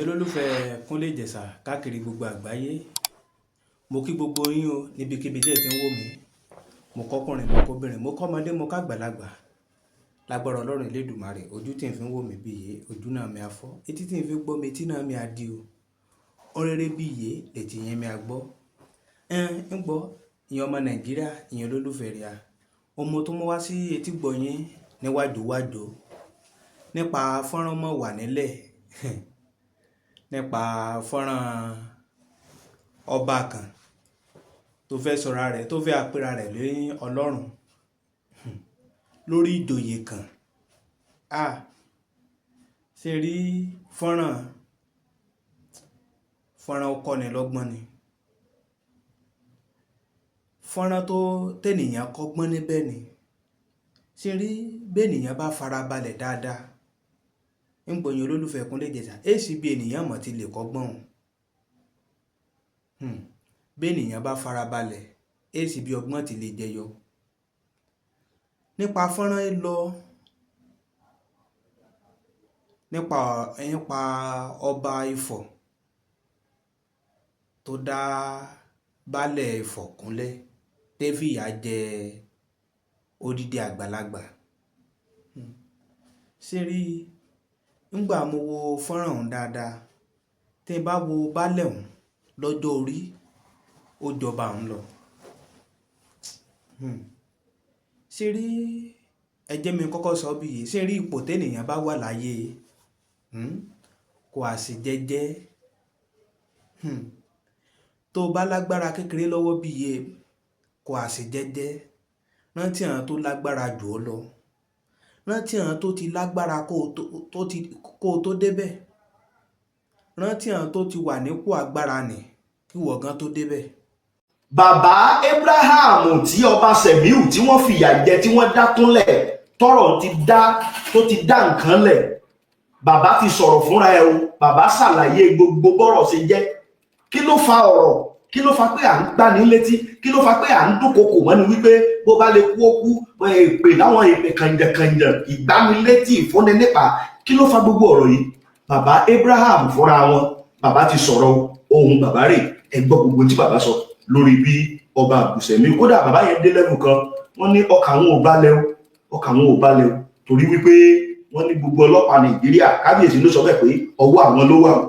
Olólùfẹ́ Kúnlé Ìjẹ̀ṣà káàkiri gbogbo àgbáyé, mo kí gbogbo yín o níbikíbi tí ẹ ti ń wò mí. Mo kọ́kùnrin, mo kóbìnrin, mo kọ́mọdé, mo kágbàlagbà. Lágbára Ọlọ́run Elédùmarè, ojú tí ń fi ń wò mí bí iye, ojú náà mi á fọ́, etí tí ń fi gbọ́ mi, etí náà mi á di o. Orere bí iye, lètì yẹn mi á gbọ́. Ẹn, ń gbọ́, ìyẹn ọmọ Nàìjíríà, ìyẹn olólùfẹ́ rẹ̀ a. Ọmọ tó mú wá sí etí gbọ́ yín ní wájòwájò nípa fọ́nrán mọ́ wà nílẹ̀ nípa fọ́nrán ọba kan tó fẹ́ sọra rẹ̀, tó fẹ́ apera rẹ̀ ní Ọlọ́run lórí ìjòyè kan. Ah, ṣe rí fọ́nrán, fọ́nrán kọ́ni lọ́gbọ́n ni. Fọ́nrán tó tènìyàn kọ́gbọ́n níbẹ̀ ni. Ṣe rí bí ènìyàn bá farabalẹ̀ dáadáa, ń gbọ́ yín olólùfẹ́ Kúnlé Ìjẹ̀ṣà, èsì bí ènìyàn mọ̀ ti lè kọ́gbọ́n òun. Bí ènìyàn bá farabalẹ̀, èsì bí ọgbọ́n ti lè jẹyọ. Nípa fọ́nrán yìí lọ, nípa ọba Ifọ̀ tó dá baálẹ̀ Ifọ̀ kúnlẹ̀, tẹ́ fìyà jẹ odidi àgbàlagbà. Ṣé rí, nígbà mo wo fọ́nrán ọ̀hún dáadáa, tí n bá wo baálẹ̀ ọ̀hún lọ́jọ́ orí, ó jọba òun lọ. Hmm. Ṣé rí, ẹ jẹ́ mi kọ́kọ́ sọ bí yìí, ṣé rí ipò tí ènìyàn bá wà láyé, kò á sì jẹ́jẹ́. Hmm. Tó bá lágbára kékeré lọ́wọ́ bí iye, kò á sì jẹ́jẹ́. Rántí àwọn tó lágbára jù ọ́ lọ. Rántí àwọn tó ti lágbára kó tó débẹ̀. Rántí àwọn tó ti wà nípò agbára nì kí ìwọ gan tó débẹ̀. Bàbá Abraham tí ọba Sẹ̀míù tí wọ́n fìyà jẹ, tí wọ́n dá túnlẹ̀, tọ́rọ̀ ti dá tó ti dá nǹkan lẹ̀, bàbá ti sọ̀rọ̀ fúnra ẹ o. Bàbá ṣàlàyé gbogbo bọ́rọ̀ ṣe jẹ́. Kí ló fa ọ̀rọ̀? Kí ló fa pé à ń gbani létí? Kí ló fa pé à ń dúnkokò mọ́ni wípé bó bá lè kú ó kú, èpè láwọn èpè kànjàkànjà, ìgbanilétí, ìfúnni nípa? Kí ló fa gbogbo ọ̀rọ̀ yìí? Bàbá Abraham fúnra wọn, bàbá ti sọ̀rọ̀. Ohun bàbá rè, ẹ gbọ́ gbogbo tí bàbá sọ lórí bí ọba Àbùsẹ̀mí. Kódà bàbá yẹn dé level kan, wọ́n ní ọkàn àwọn ò balẹ̀ o, ọkàn àwọn ò balẹ̀ o, torí wípé wọ́n ní gbogbo ọlọ́pàá Nàìjíríà, kábíyèsí ló sọ bẹ́ẹ̀ pé ọwọ́ àwọn ló wà o,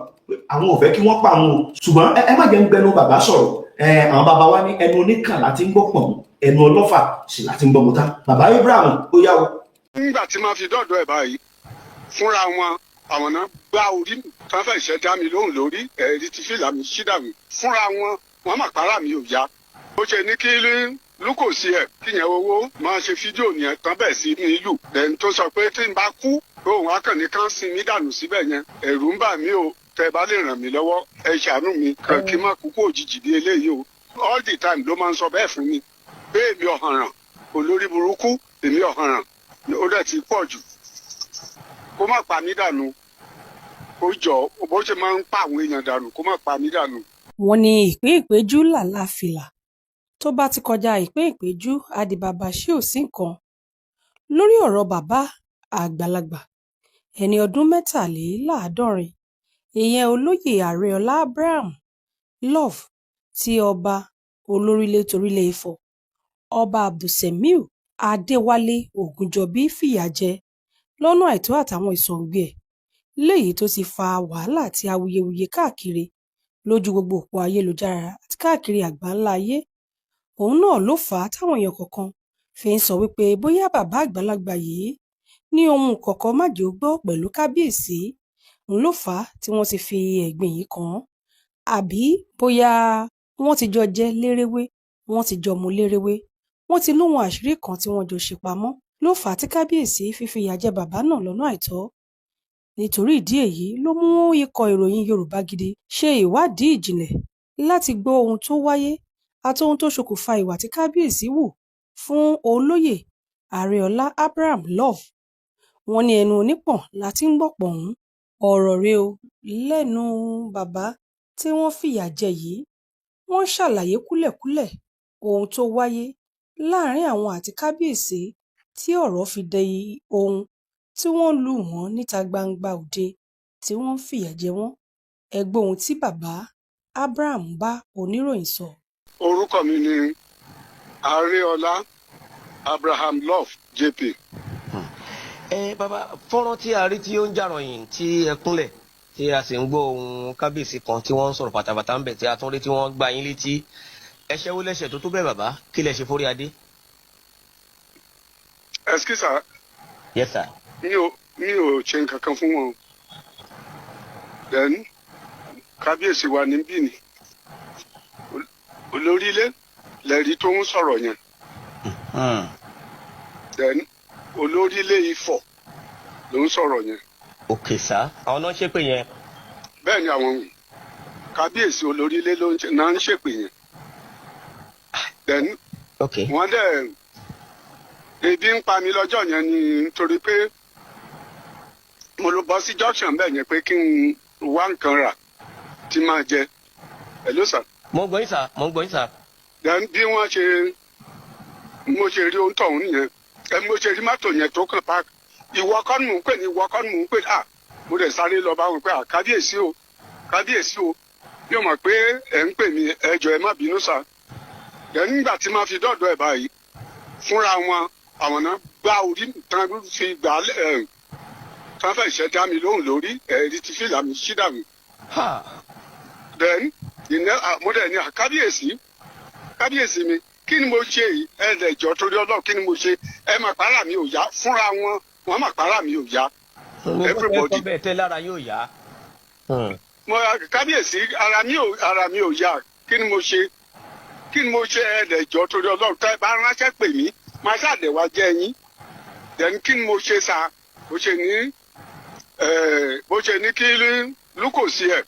àwọn ò fẹ́ kí wọ́n pa àwọn o. Ṣùgbọ́n ẹ má jẹ́ ń gbẹnu bàbá sọ̀rọ̀. Àwọn bàbá wa ní ẹnu oníkàn láti ń gbọ́ pọ̀n, ẹnu ọlọ́fà sì láti ń gbọ́ mọ́tá. Bàbá Abraham, ó yá o. Nígbà tí màá fi dọ́dọ̀ ẹ̀ báyìí, fúnra wọn àwọn náà gbá orí mi tán fẹ́ ṣẹ́ dá mi lóhùn lórí ẹ̀rí tí fìlà mi ṣí dànù. Fúnra wọn wọn mà pàrà mi ò yá. Ó ṣe ní kí lúkòsí ẹ̀ kíyẹn owó máa ṣe fídíò yẹn tán bẹ́ẹ̀ sí mi lù lẹ́ni tó sọ pé tí n bá kú òun á kàn ní kán sin mí dànù síbẹ̀ yẹn. Ẹ̀rù ń bà mí o. Tẹ́ bá lè ràn mí lọ́wọ́, ẹ ṣàánú mi kàn kí n má kúkú òjijì bí eléyìí o. All the time ló máa ń sọ bẹ́ẹ̀ fún mi pé èmi ọ̀hànràn, olórí burúkú, èmi ọ̀hànràn. Ó dẹ̀ ti pọ̀ jù. Kó má pa mí dànù, kó jọ bó ṣe máa ń pa àwọn èèyàn dànù, kó má pa mí dànù. Wọ́n ní ìpín ìpéjú làlà fìlà, tó bá ti kọjá ìpín ìpéjú, á di bàbá ṣí-ò-sí-nǹkan. Lórí ọ̀rọ̀ bàbá àgbàlagbà ẹni ọdún 73, ìyẹn olóyè Arẹọlá Abraham Love, tí ọba olórílẹ̀ torílé Ifo, Ọba Abdulsemiu Adéwálé Ògúnjọ́bí, fìyà jẹ lọ́nà àìtọ́ àtàwọn ìsọ̀ǹgbẹ ẹ̀, léyìí tó ti fa wàhálà àti awuyewuye káàkiri lójú gbogbo òpó ayélujára àti káàkiri àgbáńlá ayé, òun náà ló fà á táwọn èèyàn kọ̀ọ̀kan fi ń sọ wípé bóyá bàbá àgbàlagbà yìí ní ohun ìkọ̀kọ̀ májèé-ó-gbọ́ pẹ̀lú kábíyèsí ń ló fà á tí wọ́n ti fi ẹ̀gbin yìí kàn án, àbí bóyá wọ́n ti jọ jẹ́ lérewé, wọ́n ti jọ mu lérewé, wọ́n ti lóhun àṣírí kan tí wọ́n jọ ṣe pamọ́ ló fà á tí kábíyèsí fi fìyà jẹ bàbá náà lọ́nà àìtọ́. Nítorí ìdí èyí ló mú ikọ̀ ìròyìn Yorùbá Gidi ṣe ìwádìí ìjìnlẹ̀ láti gbọ́ ohun tó wáyé àti ohun tó ṣokùnfà ìwà tí kábíyèsí hù fún olóyè Arẹọlá Abraham Love. Wọ́n ní ẹnu onípọ̀n la ti ń gbọ́ pọ̀n-ún. Ọ̀rọ̀ rèé o lẹ́nu bàbá tí wọ́n fìyà jẹ yìí. Wọ́n ṣàlàyé kúlẹ̀kúlẹ̀ ohun tó wáyé láàrin àwọn àti kábíyèsí tí ọ̀rọ̀ fi di ohun tí wọ́n lù wọ́n níta gbangba òde tí wọ́n ń fìyà jẹ wọ́n. Ẹ gbọ́ ohun tí bàbá Abraham bá oníròyìn sọ. Orúkọ mi ni Areola Abraham Love JP. Ẹ bàbá, fọ́nrán tí a rí tí ó ń jàròyìn tí ẹ kúnlẹ̀, tí a sì ń gbọ́ ohùn kábíyèsí kan tí wọ́n ń sọ̀rọ̀ pátápátá ń bẹ̀, tí a tún rí tí wọ́n gbá yín létí, ẹ̀ṣẹ̀ wo lẹ́ṣẹ̀ tó tó bẹ́ẹ̀, bàbá? Kí lẹ ṣe fórí adé? Excuse, sir. Yes, sir. Mi ò ṣe nǹkan kan fún wọn. Then kábíyèsí wa níbí ni olórílé lẹ́rí tó ń sọ̀rọ̀ yẹn. Then olórílé Ifọ̀ ló ń sọ̀rọ̀ yẹn. Ok sir, àwọn náà ṣépè yẹn? Bẹ́ẹ̀ ni, àwọn kábíyèsí olórílé ló ń ṣe náà ń ṣèpè yẹn. Then wọ́n dẹ̀ ebi ń pa mi lọ́jọ́ yẹn ni, nítorí pé mo lọ bọ́ sí junction bẹ́ẹ̀ yẹn pé kí n wá nǹkan rà tí máa jẹ. Hello, sir. Mo ń gbọ́ yín sir, mo ń gbọ́ yín sir. Then bí wọ́n ṣe mo ṣe rí ohun tọ̀hún nìyẹn, ẹ mo ṣe rí mọ́tò yẹn tó kàn park. Ìwọ kọ́ ni mò ń pè ní, ìwọ kọ́ ni mò ń pè. À, mo dẹ̀ sáré lọ bá wọn pé, à, kábíyèsí o, kábíyèsí o, yóò mọ̀ pé ẹ̀ ń pè mí, ẹ jọ̀ọ́, ẹ má bínú sir. Then nígbà tí máa fi dọ́dọ̀ ẹ̀ báyìí, fúnra wọn àwọn náà gbá orí tán fi gbà á ẹ̀ tán fẹ́ ìṣẹ́ dá mi lóhùn lórí ẹ̀rí ti fìlà mi ṣí dànù. Ha. Then mo dẹ̀ ní, à, kábíyèsí, kábíyèsí mi, kí ni mo ṣe yìí? Ẹ lẹ̀ jọ, torí Ọlọ́run, kí ni mo ṣe? Ẹ mà pàrà mi ò yá. Fúnra wọn, wọn mà pàrà mi ò yá. Everybody. Mo bẹ́ẹ̀ tẹ́ lára yóò yá. Mo kábíyèsí, ara mi ò yá. Kí ni mo ṣe? Kí ni mo ṣe? Ẹ lẹ̀ jọ, torí Ọlọ́run, tẹ́ ẹ bá ránṣẹ́ pè mí, máa ṣàdẹ̀ wá jẹ́ yín. Then kí ni mo ṣe sa? Bó ṣe ní kí lúkòsí ẹ̀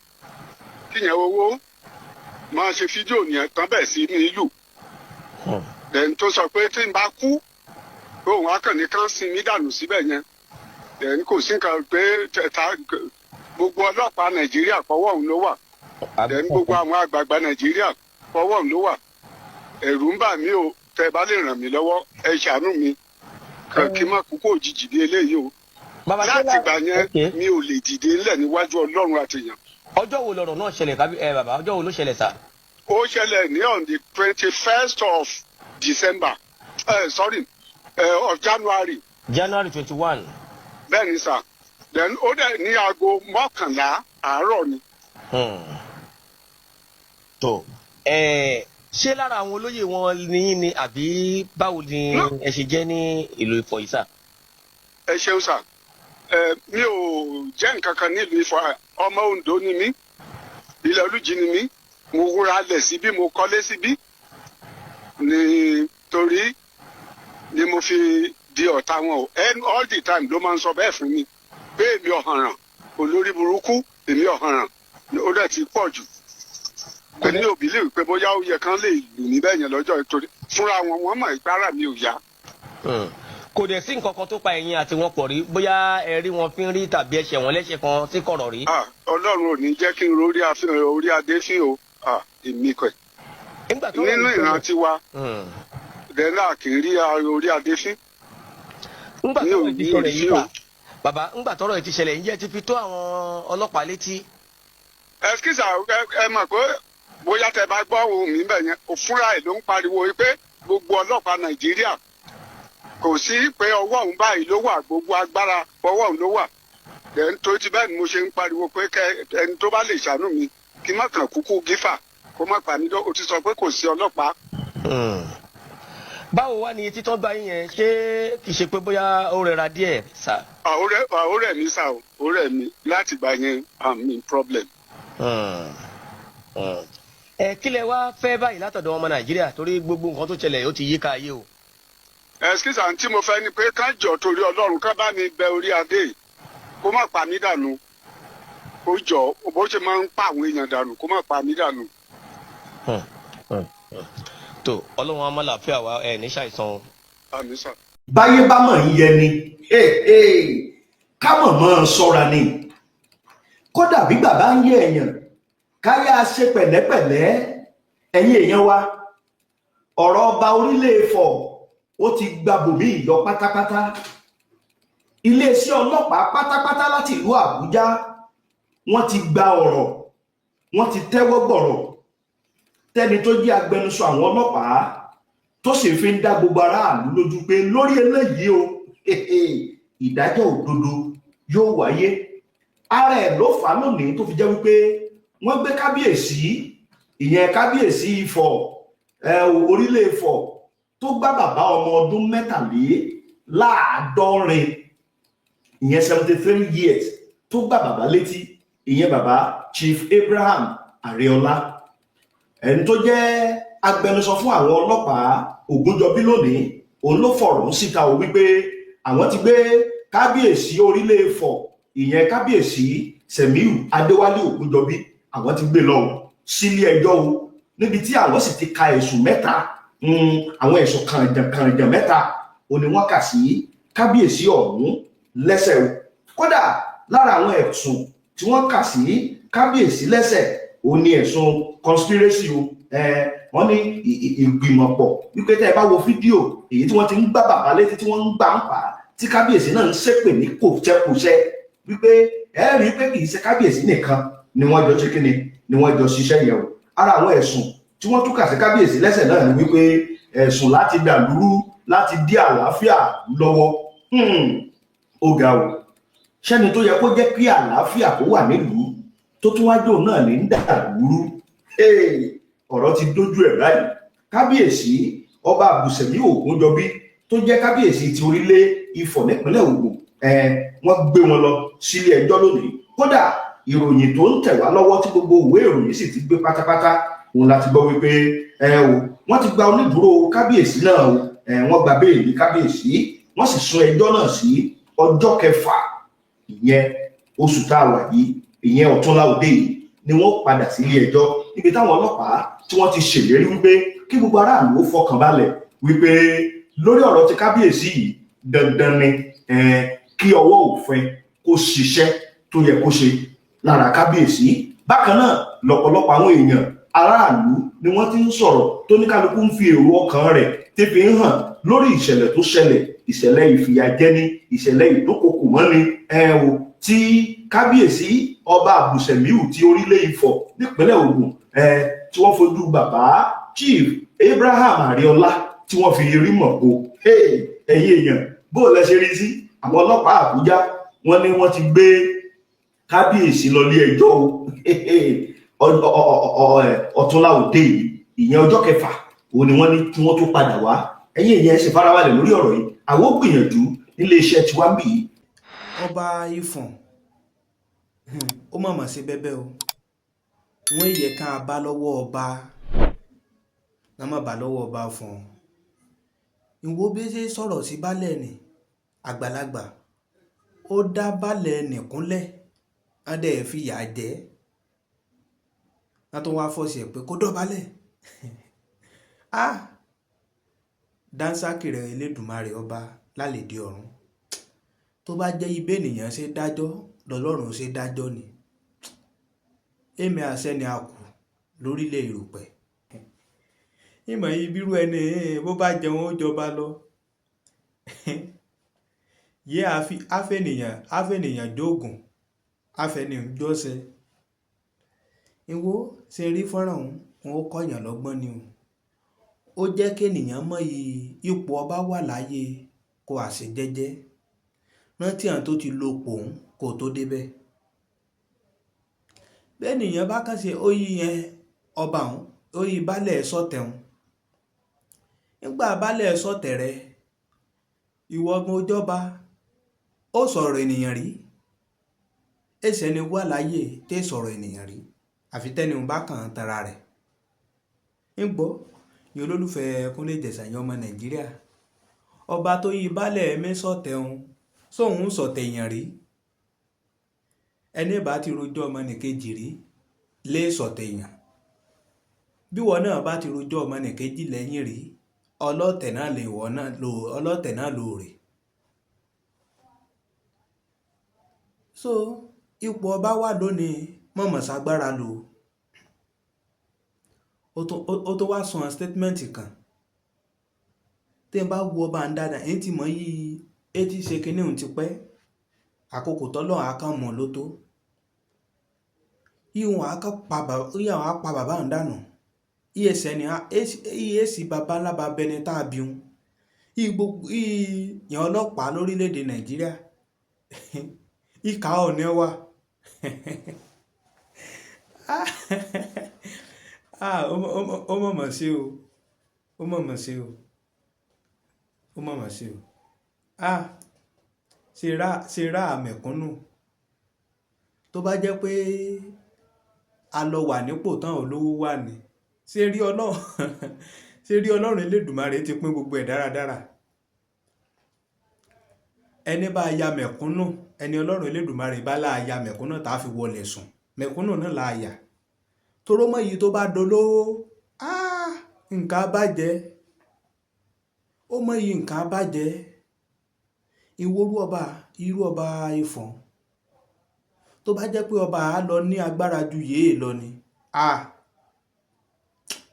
kí yẹn owó máa ṣe fídíò yẹn tán bẹ́ẹ̀ sí ní ìlú. Then tó sọ pé tí n bá kú pé òun á kàn ní kán sin mí dànù síbẹ̀ yẹn. Then kò sí nǹkan pé ta gbogbo ọlọ́pàá Nàìjíríà pọ̀wọ́ òun ló wà. Then gbogbo àwọn àgbààgbà Nàìjíríà pọ̀wọ́ òun ló wà. Ẹ̀rù ń bà mí o. Tẹ́ ẹ bá lè ràn mí lọ́wọ́, ẹ ṣàánú mi kàn kí n má kú kó òjijì bí eléyìí o. Bàbá, ṣé láti gbà yẹn mi ò lè dìde ńlẹ̀ níwájú Ọlọ́run àtìyàn. Ọjọ́ wo lọ̀rọ̀ náà ṣẹlẹ̀, kábí ẹ bàbá? Ọjọ́ wo ló ṣẹlẹ̀ sir? Ó ṣẹlẹ̀ ní on the 21st of December, sorry, of January. January 21. Bẹ́ẹ̀ ni sir. Then ó dẹ̀ ní aago 11 àárọ̀ ni. Tó ẹ, ṣé lára àwọn olóyè wọn ní yín ni, àbí báwo ni No. ẹ ṣe jẹ́ ní ìlú Ifọ̀ yìí sir? Ẹ ṣeun sir. Ẹ mi ò jẹ́ nǹkan kan nílùú Ifọ̀. Ọmọ Oǹdó ni mí, ilẹ̀ Olújì ni mí. Mo wúra lẹ̀ síbí, mo kọ́lé síbí, nítorí ni mo fi di ọ̀tá wọn o. And all the time ló máa ń sọ bẹ́ẹ̀ fún mi pé èmi ọ̀hànràn, olórí burúkú, èmi ọ̀hànràn. Ó dẹ̀ ti pọ̀ jù. Èmi ò believe pé bóyá ó yẹ kán lè lù mí bẹ́ẹ̀ yẹn lọ́jọ́, nítorí fúnra wọn, wọ́n mọ̀ ìpara mi ò yá. Kò dẹ̀ sí nǹkan kan tó pa ẹ̀yin àti wọn pọ̀ rí, bóyá ẹ rí wọn fín rí tàbí ẹ ṣẹ̀ wọ́n lẹ́ṣẹ̀ kan sí kọ̀rọ̀ rí? Ah, Ọlọ́run ò ní jẹ́ kí n rórí orí adé fín o. Ah, èmi kọ̀ Nígbà tó nínú ìran tiwa dẹ́nà kì í rí orí adé fín. Ńgbà Mi tọ́rọ̀ ò yìí ti ní ṣẹlẹ̀ orí yìí fín o. sà, bàbá, ńgbà tọ́rọ̀ yìí ti ṣẹlẹ̀, ǹjẹ́ ẹ ti fi tó àwọn ọlọ́pàá létí? Excuse, ẹ mọ̀ pé bóyá tẹ bá gbọ́ ohùn mi bẹ̀ yẹn, fúnra ẹ̀ ló ń pariwo pé gbogbo ọlọ́pàá Nàìjíríà, kò sí pé ọwọ́ òun báyìí ló wà, gbogbo agbára ọwọ́ òun ló wà. Then tó ti bẹ́ẹ̀ ni mo ṣe ń pariwo pé kẹ ẹni tó bá lè ṣàánú mi, kí má kàn kúkú gífà, kó má pa mí lọ. O ti sọ pé kò sí ọlọ́pàá. Báwo wá ní etí tán bá yín yẹn? Ṣé kìí ṣe pé bóyá ó rẹra díẹ̀ sir? Ó rẹ̀ mí sir o, ó rẹ̀ mí. Láti gbà yẹn, I'm in problem. Ẹ kí lẹ wá fẹ́ báyìí látọ̀dọ̀ ọmọ Nàìjíríà, torí gbogbo nǹkan tó ṣẹlẹ̀ ó ti yí ká ayé o? Excuse, àǹtí, mo fẹ́ ni pé ká jọ, torí Ọlọ́run, ká bá mi bẹ orí adé yìí kó má pa mí dànù. Kó jọ, bó ṣe máa ń pa àwọn èèyàn dànù, kó má pa mí dànù. Tó, Ọlọ́run á máa làáfíà wa, ẹ ní ṣàìsàn o. Àmín sir. Báyé bá mọ̀ ń yẹ ni, ká mọ̀ mọ́ ṣọ́ra ni. Kódà bí bàbá ń yẹ èèyàn, káyà ṣe pẹ̀lẹ́pẹ̀lẹ́. Ẹ̀yin èèyàn wa, ọ̀rọ̀ ọba orílẹ̀ Ifọ̀ ó ti gba bòmí ìyọ pátápátá. Iléeṣẹ́ ọlọ́pàá pátápátá láti ìlú Àbújá, wọ́n ti gba ọ̀rọ̀. Wọ́n ti tẹ́wọ́ gbọ̀rọ̀ tẹ́ni tó jẹ́ agbẹnusọ àwọn ọlọ́pàá tó sì fi ń dá gbogbo aráàlú lójú pé lórí eléyìí o, ìdájọ́ òdodo yóò wáyé. Ara ẹ̀ ló fà á lónìí tó fi jẹ́ wípé wọ́n gbé kábíyèsí, ìyẹn kábíyèsí Ifọ̀, orílẹ̀ Ifọ̀, tó gbá bàbá ọmọ ọdún 73, ìyẹn 73 years, tó gbá bàbá létí, ìyẹn bàbá Chief Abraham Ariola. Ẹni tó jẹ́ agbẹnusọ fún àwọn ọlọ́pàá, Ògúnjọbí, lónìí òun ló fọ̀rọ̀ ń síta o wípé àwọn ti gbé kábíyèsí orílẹ̀ Ifọ̀, ìyẹn kábíyèsí Sẹ̀míù Adéwálé Ògúnjọbí, àwọn ti gbé lọ sílé ẹjọ́ o, níbi tí àwọn sì ti ka ẹ̀sùn mẹ́ta, àwọn ẹ̀sùn kànjànkànjàn mẹ́ta ò ní wọ́n kà sí kábíyèsí ọ̀hún lẹ́sẹ̀ o. Kódà lára àwọn ẹ̀sùn tí wọ́n kà sí kábíyèsí lẹ́sẹ̀ ò ní ẹ̀sùn conspiracy o. Wọ́n ní ìgbìmọ̀pọ̀, wípé tẹ́ ẹ bá wo fídíò èyí tí wọ́n ti ń gbá bàbá létí, tí wọ́n ń gbà ń pa, tí kábíyèsí náà ń ṣépè ní kòṣẹ́kòṣẹ́, wípé ẹ rí i pé kì í ṣe kábíyèsí nìkan ni wọ́n jọ ṣe kíni ni wọ́n jọ ṣiṣẹ́ yẹn o. Ara àwọn ẹ̀sùn tí wọ́n tún kà sí kábíyèsí lẹ́sẹ̀ náà ni wípé ẹ̀sùn láti dàlúrú, láti dí àlàáfíà lọ́wọ́. Ó ga o. Ṣẹ́ni tó yẹ kó jẹ́ kí àlàáfíà kó wà nílùú, tó tún wájú náà ní ń dàlúrú? Ọ̀rọ̀ ti dójú ẹ̀ báyìí. Kábíyèsí ọba Àbùsẹ̀mí Ògúnjọbí, tó jẹ́ kábíyèsí ti orílẹ̀ Ifọ̀ nípínlẹ̀ Ògùn, wọ́n gbé wọn lọ sílé ẹjọ́ lónìí. Kódà ìròyìn tó ń tẹ̀ wá lọ́wọ́, tí gbogbo ìwé ìròyìn sì ti gbé pátápátá, òun láti gbọ́ wípé ẹ o, wọ́n ti gba onídùúró kábíyèsí náà o. Wọ́n gba béèlì kábíyèsí, wọ́n sì sún ẹjọ́ náà sí ọjọ́ kẹfà, ìyẹn oṣù tá a wà yìí, ìyẹn ọ̀túnla òde yìí ni wọ́n padà sílé ẹjọ́, níbi táwọn ọlọ́pàá tí wọ́n ti ṣèlérí wípé kí gbogbo aráàlú ó fọkàn balẹ̀ wípé lórí ọ̀rọ̀ ti kábíyèsí yìí, dandan ni kí ọwọ́ òfin kó ṣiṣẹ́ tó yẹ kó ṣe lára kábíyèsí. Bákan náà lọ́pọ̀lọpọ̀ àwọn èèyàn aráàlú ni wọ́n ti ń sọ̀rọ̀, tó ní kálukú ń fi èrò ọkàn rẹ̀ tí fi ń hàn lórí ìṣẹ̀lẹ̀ tó ṣẹlẹ̀, ìṣẹ̀lẹ̀ ìfìyàjẹni, ìṣẹ̀lẹ̀ ìdókòkò mọ́ni ẹ o, tí kábíyèsí ọba Àbùsẹ̀míù ti orílẹ̀ Ifọ̀ nípínlẹ̀ Ògùn tí wọ́n fojú bàbá Chief Abraham Ariola tí wọ́n fi rí mọ̀ o. Ẹ̀yin èèyàn, bó lẹ ṣe rí sí? Àwọn ọlọ́pàá Àbújá, wọ́n ní wọ́n ti gbé kábíyèsí lọ ilé ẹjọ́ o. Ọ̀túnla òde yìí, ìyẹn ọjọ́ kẹfà, òun ni wọ́n ní kí wọ́n tó padà wá. Ẹ̀yin èèyàn, ẹ ṣe farabalẹ̀ lórí ọ̀rọ̀ yìí. Àwọn ò gbìyànjú nílé iṣẹ́ tiwa ń bì yìí. Ọba Ifọ̀n, ó mọ̀mọ́ sí bẹ́bẹ́ o. Wọ́n yẹ ká bá lọ́wọ́ ọba náà, má bá lọ́wọ́ ọba fún un. Ìwọ bí ṣe sọ̀rọ̀ sí baálẹ̀ ni àgbàlagbà, ó dá baálẹ̀ nìkúnlẹ̀, wọ́n dẹ̀ fìyà jẹ, wọ́n tún wá fọ̀sì ẹ̀ pé kó dọ̀bálẹ̀. Ah, dáńsákì rẹ̀ Elédùmarè ọba lálẹ́dẹ̀ ọ̀run, tó bá jẹ́ ibẹ̀ ènìyàn ṣe dájọ́ lọ́lọ́run ṣe dájọ́ ni, èmi àṣẹ ni a kù lórílẹ̀ erùpẹ̀. Ìmọ̀ yìí bírú ẹni bó bá jẹun ó jọba lọ. Yé àfẹnìyàn àfẹnìyàn jóògùn àfẹnìyàn jọ́sẹ̀. Ìwọ ṣe rí fọ́nrán òun, wọn ó kọ́yàn lọ́gbọ́n ni o. Ó jẹ́ kéènìyàn mọyì ipò ọba wà láyé, kó àṣẹ jẹ́jẹ́ rántí àwọn tó ti lo pòun kó tó débẹ̀. Bẹ́ẹ̀nìyàn bá kàn ṣe ó yí yẹn ọba òun, ó yí baálẹ̀ sọ̀tẹ̀ òun. Nígbà baálẹ̀ sọ̀tẹ̀ rẹ, ìwọ gan ojọba, ó sọ̀rọ̀ ènìyàn rí. Ẹsẹ̀ ni wà láyé tẹ́ sọ̀rọ̀ ènìyàn rí, àfi tẹ́ni òun bá kàn án tanra rẹ̀. Ń gbọ́ ní olólùfẹ́ Kúnlé Ìjẹ̀ṣà, yẹn ọmọ Nàìjíríà, ọba tó yí baálẹ̀ mi sọ̀tẹ̀ òun, sóun sọ̀tẹ̀ èèyàn rí. Ẹni bá ti rojọ́ ọmọnìkejì rí lè sọ̀tẹ̀ èèyàn. Bí wọn náà bá ti rojọ́ ọmọnìkejì lẹ́yìn rí, ọlọ́tẹ̀ náà lè wọ́n náà lò, ọlọ́tẹ̀ náà lò rè. So ipò ọba wà lónìí, mọ̀mọ́ sagbára lò. Ó tó wá sọ statement kan. Tí n bá wo ọba ń dáadáa, èyí tí mọ̀ yí etí ṣe kinní òun ti pẹ́. Àkókò tọ́lọ́run á kàn mọ̀ ló tó. Ìwọ̀n á kọ́ pa bàbá, ìwọ̀n á pa bàbá òun dànù. Ìyẹsẹ̀ ni ìyẹsì bàbá ńlá bàbá ẹni tá a bí òun. Gbogbo ìyẹn ọlọ́pàá lórílẹ̀‐èdè Nàìjíríà ìkà ọ̀nà wà. Ó mọ̀mọ̀ sí o, ó mọ̀mọ̀ sí o, ó mọ̀mọ̀ sí o. Ṣe ra àmẹ̀kúnnù. Tó bá jẹ́ pé a lọ wà nípò tán olówó wà ní, ṣe rí Ọlọ́run, ṣe rí Ọlọ́run Elédùmarè ti pín gbogbo ẹ̀ dáradára. Ẹni bá ya mẹ̀kúnnù, ẹni Ọlọ́run Elédùmarè bá láa ya mẹ̀kúnnù tá fi wọlé sùn, mẹ̀kúnnù náà la yà. Toró mọ́ èyí tó bá dolówó, nǹkan á bàjẹ́. Ó mọ èyí nǹkan á bàjẹ́. Ìwo irú ọba, irú ọba Ifọ̀n. Tó bá jẹ́ pé ọba á lọ ní agbára ju yèé lọ ni,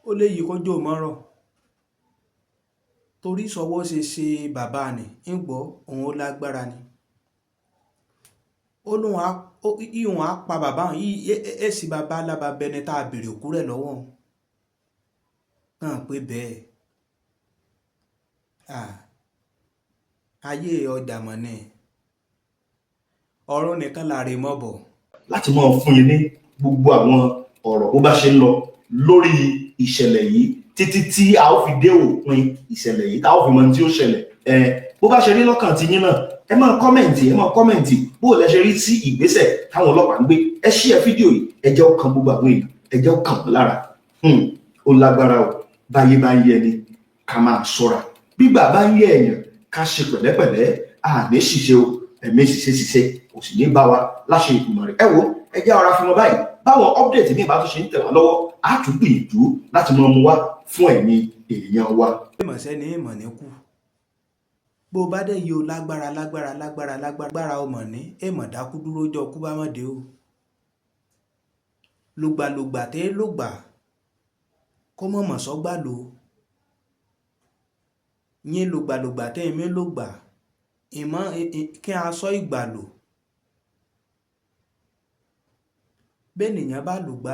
ó lè yí kójó mọ́rọ̀. Torí sọwọ́ ṣe ṣe bàbá ni, ń gbọ́ òun ó lágbára ni. Ó lóun á, ìwọ̀n á pa bàbá òun, èsì bàbá ńlá bàbá ẹni tá a bèrè òkú rẹ̀ lọ́wọ́ òun. Kàn pé bẹ́ẹ̀. Ayé ọjà mọ̀ ni. Ọ̀run nìkan làrè mọ́ bọ̀. Láti máa fún yín ní gbogbo àwọn ọ̀rọ̀ bó bá ṣe ń lọ lórí ìṣẹ̀lẹ̀ yìí títí tí a ó fi dé òpin ìṣẹ̀lẹ̀ yìí, tá a ó fi mọ ohun tí ó ṣẹlẹ̀. Bó bá ṣe rí lọ́kàn ti yín náà, ẹ máa kọ́mẹ̀ǹtì, ẹ máa kọ́mẹ̀ǹtì bó lẹ ṣe rí sí ìgbésẹ̀ táwọn ọlọ́pàá ń gbé. Ẹ ṣí ẹ fídíò yìí, ẹ jẹ́ ó kan gbogbo àwọn èèyàn, ẹ jẹ́ ó kàn wọ́n lára. Ó lágbára o. Báyé bá ń yẹ ni ká máa ṣọ́ra, gbígbà bá ń yẹ èèyàn ká ṣe pẹ̀lẹ́pẹ̀lẹ́. Àní ṣìṣe o, ẹ̀mí ṣiṣẹ́ ṣiṣẹ́ kò sì ní bá wa láṣẹ ìgbìmọ̀ rẹ̀. Ẹ wo, ẹ jẹ́ ara fi wọn báyìí. Báwọn update mi bá tún ṣe ń tẹ̀ wá lọ́wọ́, á tún gbìyànjú láti máa mú wá fún ẹ̀yin èèyàn wa. Ìmọ̀ṣẹ́ ni ìmọ̀ ní kú. Bó bá dẹ̀ yìí o lágbára lágbára lágbára lágbára ọmọ ní èèmọ̀ dákú dúró jọ kú bá mọ̀ dé o. Lògbàlògbà tẹ́ lògbà kó mọ̀mọ̀ sọ́gbà lò. Yín lògbàlògbà tẹ́ èmi lògbà ìmọ̀ kí a sọ ìgbà lò. Bẹ́ẹ̀nìyàn bá lògbà,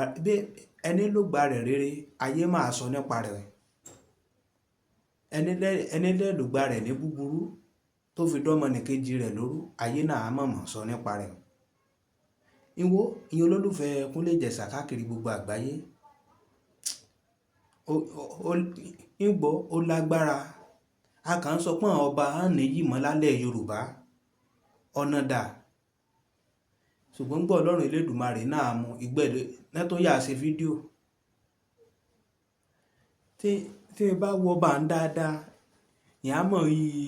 ẹni lògbà rẹ̀ rere, ayé máa sọ nípa rẹ̀. Ẹni lẹ́ lògbà rẹ̀ ní búburú tó fi dọ́mọ nìkejì rẹ̀ lóru, ayé náà á mọ̀mọ̀ sọ nípa rẹ̀. Ìwọ, ìyẹn olólùfẹ́ Kúnlé Ìjẹ̀ṣà káàkiri gbogbo àgbáyé. Ń gbọ́ ó lágbára. A kàn ń sọ pé àwọn ọba á ní yìí mọ́ lálẹ́ Yorùbá. Ọ̀nà dà. Ṣùgbọ́n gbọ́ Ọlọ́run Elédùmarè náà mú ìgbẹ́ náà tó yà ṣe fídíò. Tí ẹ bá wo ọba ń dáadáa, ìyá mọ̀ yìí,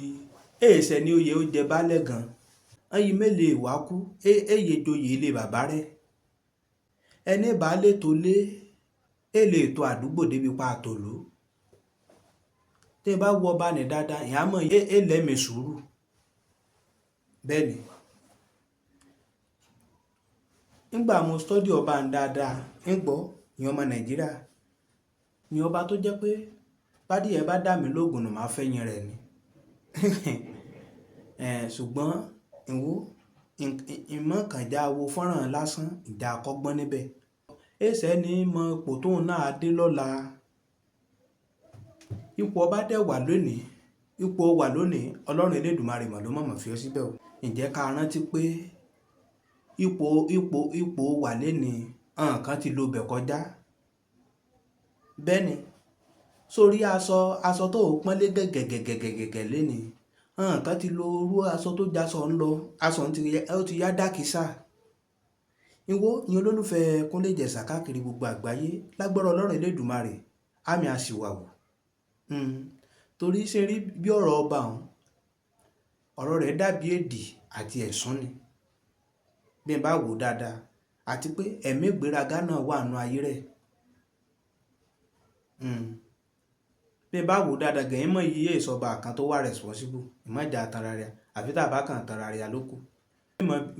èèṣẹ̀ ni oyè ó jẹ bálẹ̀ gan. Ẹyin mélòó ìwà kú, èyí joyè ilé bàbá rẹ̀. Ẹni bá lè tó lé, è lè tó àdúgbò débi pa tòlú. Tí ẹ bá wo ọba ní dáadáa, ìyá mọ̀ yìí, è lẹ́mìí sùúrù. Bẹ́ẹ̀ ni. Nígbà mo study ọba ń dáadáa, ń gbọ́ ìyẹn ọmọ Nàìjíríà. Ni ọba tó jẹ́ pé bádìyẹ bá dà mí lóògùn nù máa fẹ́yìn rẹ̀ ni. Ṣùgbọ́n ìwọ, ìmọ̀ kan já wo fọ́nrán lásán, ìjà kọ́gbọ́n níbẹ̀. Èṣẹ́ ni mọ ipò tóun náà dé lọ́la. Ipò ọba dẹ̀ wà lónìí, ipò wà lónìí, Ọlọ́run Elédùmarè mọ̀ ló mọ̀mọ̀ fi ọ́ síbẹ̀ o. Ǹjẹ́ ká rántí pé ipò wà lénìí, nǹkan ti lo bẹ̀ kọjá. Bẹ́ẹ̀ ni. Sórí aṣọ tó pọ́nlé gẹ̀gẹ̀gẹ̀gẹ̀gẹ̀ lénìí, nǹkan ti lo irú aṣọ tó jaṣọ ń lọ, aṣọ ó ti yá dákísà. Ìwọ, ìyẹn olólùfẹ́ Kúnlé Ìjẹ̀ṣà káàkiri gbogbo àgbáyé, lágbára Ọlọ́run Elédùmarè, àmì àṣìwàwù. Torí ṣe rí bí ọ̀rọ̀ ọba òun, ọ̀rọ̀ rẹ̀ dàbí èdì àti ẹ̀sùn ni. Bí ẹ bá wò dáadáa, àti pé ẹ̀mí ìgbéraga náà wà nínú ayé rẹ̀. Bí ẹ bá wò dáadáa, gẹ̀yìn mọ̀ iye ìsọba kan tó wà responsible, ìmọ̀jà tanra rẹ̀, àfi tá a bá kàn tanra rẹ̀ ló kù.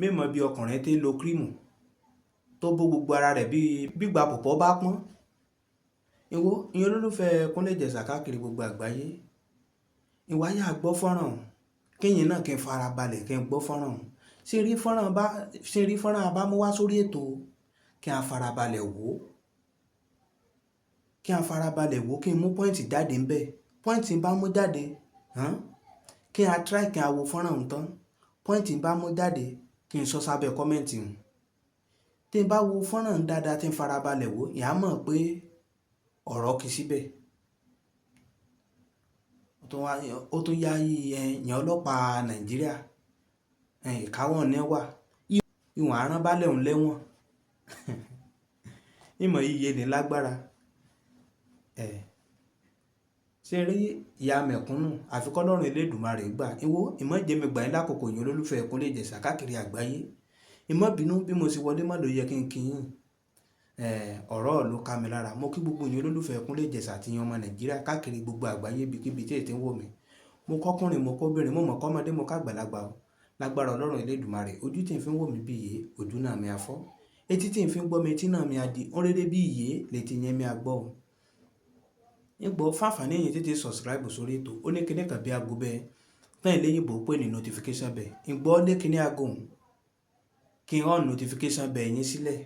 Mímọ̀ bí ọkùnrin tí ń lo kírímù tó bó gbogbo ara rẹ̀ bí gbígba pọ̀pọ́ bá pọ́n. Ìwọ, ìyẹn olólùfẹ́ Kúnlé Ìjẹ̀ṣà káàkiri gbogbo àgbáyé. Ìwà yà gbọ́ fọ́nrán òun, kíyìn náà kí n fara balẹ̀ kí n gbọ́ fọ́nrán òun. Ṣé rí fọ́nrán bá mú wá sórí ètò Kí a farabalẹ̀ wò ó, kí a farabalẹ̀ wò ó, kí n mú point jáde ńbẹ̀. Point n bá mú jáde hàn, kí a try kí a wo fọ́nrán ọ̀hún tán. Point n bá mú jáde, kí n sọ sábẹ́ comment hùn. Tí n bá wo fọ́nrán ọ̀hún dáadáa, tí n farabalẹ̀ wò ó, ìyá mọ̀ pé ọ̀rọ̀ kì í síbẹ̀. Ó tún yá ẹ̀yàn ọlọ́pàá Nàìjíríà, ìkáwọ́ ní wà ìwọ̀n arán balẹ̀ òun lẹ́wọ̀n. Ìmọ̀ iye ní lágbára. Ẹ̀ ṣe rí ìyá mẹ̀kúnnù, àfi k'Ọlọ́run Elédùmarè gbà. Ìwọ ìmọ̀ jẹ́mi gbà yín lákòókò yín, olólùfẹ́ Kúnlé Ìjẹ̀ṣà káàkiri àgbáyé. Ìmọ̀ bínú bí mo ṣe wọlé mọ́ ló yẹ kí n kí yín. Ọ̀rọ̀ ló ká mi lára. Mo kí gbogbo yín olólùfẹ́ Kúnlé Ìjẹ̀ṣà àti yín ọmọ Nàìjíríà káàkiri gbogbo àgbáyé ibikíbi tí ètí ń wò mí. Mo kọ́kùnrin, mo kóbìnrin, mo mọ̀ kọ́mọdé, mo kágbàlagbà o. Lágbára Ọlọ́run Elédùmarè, ojú tí ń fi ń wò mí bí iye, ojú náà mi á fọ́. Etí tí ń fi ń gbọ́ mi, etí náà mi á di. Ó rere bí iye létí yẹn mi á gbọ́ o. Nígbọ́ fáfàní yìí tètè subscribe sórí ètò. Ó ní kíní kan bí aago bẹ́ẹ̀ tán ìléyìnbó pè ní notification bell. Ìgbọ́ lé kíní aago òun kí n on notification bell yín sílẹ̀.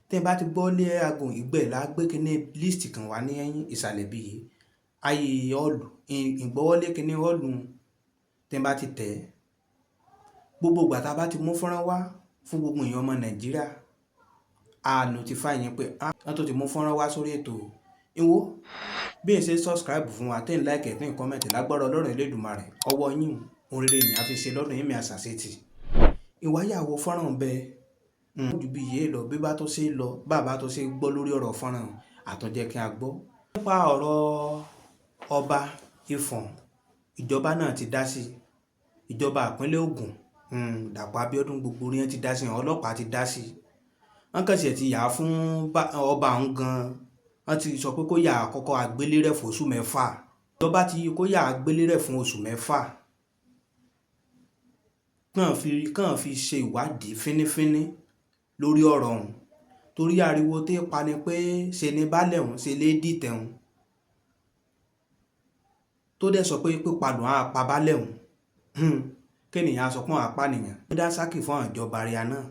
Tẹ́ ẹ bá ti gbọ́ lé aago ìgbẹ́ la gbé kíní list kan wá ní ìsàlẹ̀ bí yìí. Ayé all ìgbọ́wọ́lé kíní all tẹ́ ẹ bá ti tẹ̀. Gbogbo ìgbà tá a bá ti mú fọ́nrán wá fún gbogbo èèyàn ọmọ Nàìjíríà, a notify yín pé wọ́n tó ti mú fọ́nrán wá sórí ètò. Ìwọ bí ẹ ṣe subscribe fún wa, tẹ́ ń like, tẹ́ ń comment, lágbára Ọlọ́run Elédùmarè, ọwọ́ yín ohun rere ni a fi ṣe lọ́dún yín mi àṣàṣetì. Ìwáyàwó fọ́nrán bẹ́ẹ̀ ju bí iye lọ, bí bá tó ṣe lọ, bàbá tó ṣe gbọ́ lórí ọ̀rọ̀ fọ́nrán àtúnjẹ́ kí a gbọ́. Nípa ọ̀rọ̀ ọba Ifọ̀n, ìjọba náà ti dá sí. Ìjọba ìpínlẹ̀ Ògùn, Dàpọ̀ Abíọ́dún, gbogbo orí wọn ti dá sí, àwọn ọlọ́pàá ti dá sí. Wọ́n kàn ṣe ti yà á fún ọba òun gan. Wọ́n ti sọ pé kó yà á kọ́kọ́ àgbélé rẹ̀ fún oṣù mẹ́fà. Ìjọba ti kó yà á gbélé rẹ̀ fún oṣù mẹ́fà. Kàn fi ṣe ìwádìí fínífíní lórí ọ̀rọ̀ ọ̀hún. Torí ariwo tí pa ni pé ṣe ni baálẹ̀ òun ṣe lè dìtẹ̀ òun. Tó dẹ̀ sọ pé pípa lòun á pa baálẹ̀ òun. Kéènìyàn á sọ pé òun á pa nìyàn. Ó dá sákì fún àwọn ìjọba àríyá náà.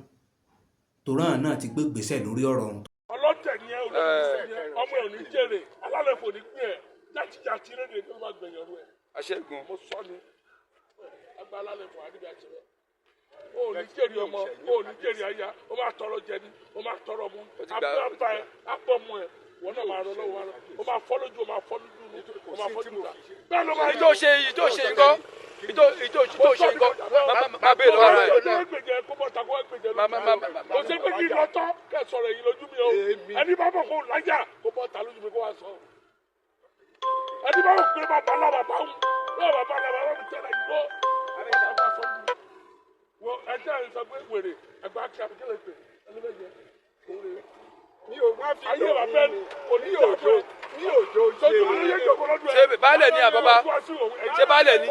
Torí àwọn náà ti gbé ìgbésẹ̀ lórí ọ̀rọ̀ ọ̀hún. Ọlọ́tẹ̀ ni ẹ, olóògbé ni ẹ, ọmọ ẹ ò ní jèrè, alálẹ̀ fò ní pín ẹ, játijàti rédíò tó máa gbẹ̀yìn ọdún ẹ. Aṣẹ́gun. Mo sọ ni, agbá alálẹ̀ fò àdìbí àṣẹrẹ. O ò ní jèrè ọmọ, o ò ní jèrè aya, o máa tọrọ jẹ ni, o máa tọrọ mu, abẹ́ ẹ, abọ́ mu ẹ, wọn náà máa rọ lọ́wọ́, o máa fọ́ lójú, o máa fọ́ lójú, o máa fọ́ lójú ta. Bẹ́ẹ̀ ló máa Ìjọ ṣe ìjọ ṣe nǹkan ìjọ ìjọ ìjọ ṣe nǹkan máa bèèrè lọ́wọ́ rẹ̀. Kò sí pé kí n lọ tọ́ kẹ́ sọ̀rọ̀ èyí lójú mi o. Ẹni bá bọ̀ kó láyà kó bọ́ ta lójú mi kó wá sọ. Ẹni bá bọ̀ pé bàbá náà bàbá ń lọ́wọ́ bàbá náà bàbá mi tẹ̀lé ìgbó. Wo ẹjẹ́ ẹ̀ sọ pé wèrè ẹgbẹ́ akí àbíkẹ́ lè pè ẹni bẹ́ẹ̀ jẹ́ òun rè é. Mi ò wá fi Ayé bàbá ẹ̀ kò ní òjò ní òjò ṣe Ṣé baálẹ̀ ni àbábá? Ṣé baálẹ̀ ni?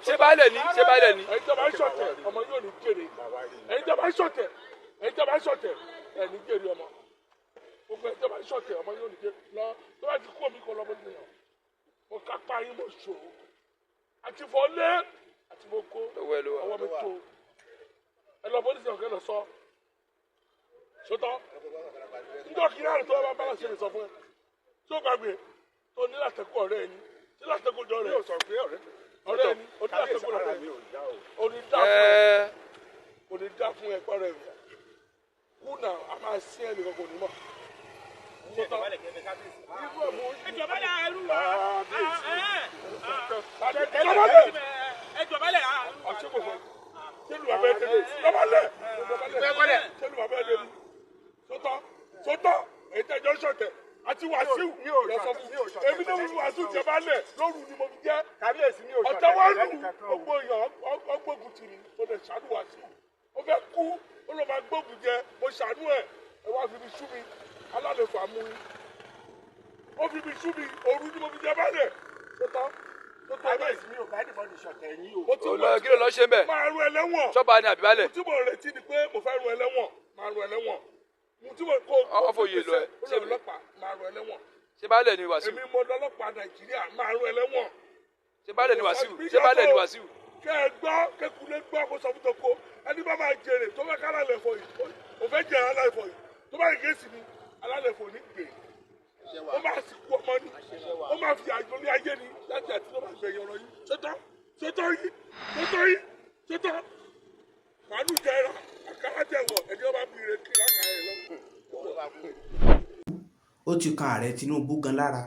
Ṣé baálẹ̀ ni? Ṣé baálẹ̀ ni? Ẹ̀yin tó bá ń ṣọ̀tẹ̀ ọmọ yóò ní jèrè. Ẹ̀yin tó bá ń ṣọ̀tẹ̀, ẹ̀yin tó bá ń ṣọ̀tẹ̀ ẹ̀ ní jèrè ọmọ. Gbogbo ẹ̀yin tó bá ń ṣọ̀tẹ̀ ọmọ yóò ní jèrè. Lọ tó bá ti kú omi kọ lọ́mọ nìyẹn. Mo kápá yín, mo ṣòro. Àti fọ́ lé àti mo kó Lọ́wọ́ ẹ ló wà. ọwọ́ mi tó. Ẹ lọ bọ́lísì ọ̀kẹ́ lọ sọ. Sọtọ́. Njọ́ kí náà tó bá bá ṣe lè sọ fún ẹ. Tó gbàgbé tó ní látẹ̀kọ́ ọ̀rẹ́ ẹni. Tí látẹ̀kọ́ jọ Mi rẹ̀. ò sọ pé ọ̀rẹ́ mi. Ọ̀rẹ́ ẹni. Ó ní Kábíyèsí látẹ̀kọ́ ara ọ̀rẹ́ mi ẹni. ò yá o. Ó ní dá fún ẹ. Ẹ Kò ní dá fún ẹ pẹ́rẹ́ rẹ̀. Kùnà a máa sí ẹ nìkan kò ní mọ̀. Sọtọ́. Irú ẹ̀ mo Ẹjọbalẹ̀ ẹrú wa. Dọ̀bálẹ̀. Ẹjọbalẹ̀. Ọ̀ṣẹ́ kò fẹ́. Sẹ́lu bàbá ẹ débi. Dọ̀bálẹ̀. Dọ̀bálẹ̀. Sẹ́lu bàbá ẹ débi. Sọtọ́. Sọtọ́. Èyí tẹ́jọ́ ṣọ̀tẹ̀. Àti Wàsíù Mi ò lọ sọ ṣọ̀tẹ̀, fún. mi ò ṣọ̀tẹ̀. Èmi náà wí Wàsíù jẹ baálẹ̀ lóru ni mo fi jẹ́. Kábíyèsí mi ò ṣọ̀tẹ̀ Ọ̀tẹ̀ wá lù lẹ́nìkankan o. gbogbo èèyàn ọgbógun tì mí. Mo lè ṣàánú Wàsíù. Ó fẹ́ kú. Ó lọ máa gbógun jẹ. Mo ṣàánú ẹ̀. Ẹ wá fi mi sú mi. Alálẹ̀ fà mú yín. Ó fi mi sú mi. Òru ni mo fi jẹ baálẹ̀. Sọtọ́. Sọtọ́ bẹ́ẹ̀. Kábíyèsí mi ò bá anybody ṣọ̀tẹ̀ yín o. Mo ti ò lọ kí ló lọ ṣe ń bẹ̀? máa ru ẹlẹ́wọ̀n. Ṣọ́ba ni àbí baálẹ̀? Tí mo retí ni pé mo fẹ́ ru ẹlẹ́wọ̀n, máa ru ẹlẹ́wọ̀n. Mo tí mo kó Ọwọ́ fòye lọ ẹ. Ó lọ ọlọ́pàá máa ru ẹlẹ́wọ̀n. Ṣé baálẹ̀ ni Wàsíù? Èmi mo lọ́lọ́pàá Nàìjíríà máa ru ẹlẹ́wọ̀n. Ṣé baálẹ̀ ni Wàsíù? Ṣé baálẹ̀ ni Wàsíù? Kẹ́ ẹ gbọ́, kékulé gbọ́ kó sọ fún toko. Ẹni bá máa jèrè tó fẹ́ kára lẹ̀ fọ yìí. O fẹ́ jẹ́ alálẹ̀fọ̀ yìí tó bá yẹ kéésì mi, alálẹ̀fọ̀ ní gbè. Ó máa sì kú ọmọ ni, ó máa fi àjọ ní ayé ni láti àti ló máa gbẹ̀yìn ọ̀rọ̀ yìí. Ṣótọ́ ṣótọ́ yìí, ṣótọ́ yìí, ṣótọ́. Màálù jẹ ẹran, àkàrà jẹ wọ̀, ẹni ó bá bí ire kí lákàá ẹ lọ. Ó ti kan ààrẹ Tinubu gan lára.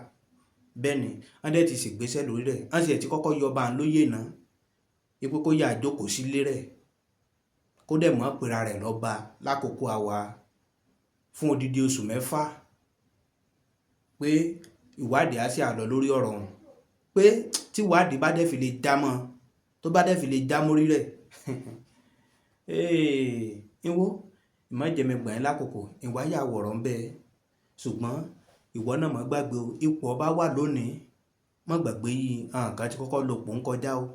Bẹ́ẹ̀ ni wọ́n dẹ̀ ti ṣègbésẹ̀ lórí rẹ̀, wọ́n sì ti kọ́kọ́ yọba ń lóyè náà ipò kó yà jókòó sílé rẹ̀, kó dẹ̀ mọ́ pera rẹ̀ lọ́ba lákòókò àwa fún odidi oṣù 6, pé ìwádìí á sì àlọ́ lórí ọ̀rọ̀ ọ̀hún, pé tí ìwádìí bá dẹ̀ fi lè já mọ́, tó bá dẹ̀ fi lè já mórí rẹ̀. Ìwọ ìmọ̀jẹ̀mẹgbọ̀n yẹn lákòókò ìwáyà wọ̀rọ̀ ń bẹ. Ṣùgbọ́n ìwọ náà má gbàgbé o, ipò ọba wà lónìí, má gbàgbé yìí àwọn kan ti kọ́kọ́ lò pò ń kọjá o.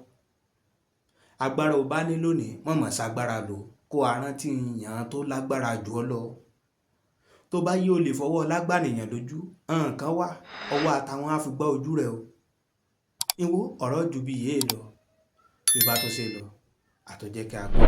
Agbára o bá ní lónìí, má mọ̀ ṣagbára lò kó arántí yàn tó lágbára jù ọ lọ. Tó bá yí o lè fọwọ́ lágbànìyàn lójú, àwọn kan wà ọwọ́ àtàwọn á fi gbá ojú rẹ o. Ìwọ ọ̀rọ̀ ju bí yéé lọ, bí bá tó ṣe lọ, àtọ̀jẹ́ kí a gbọ́.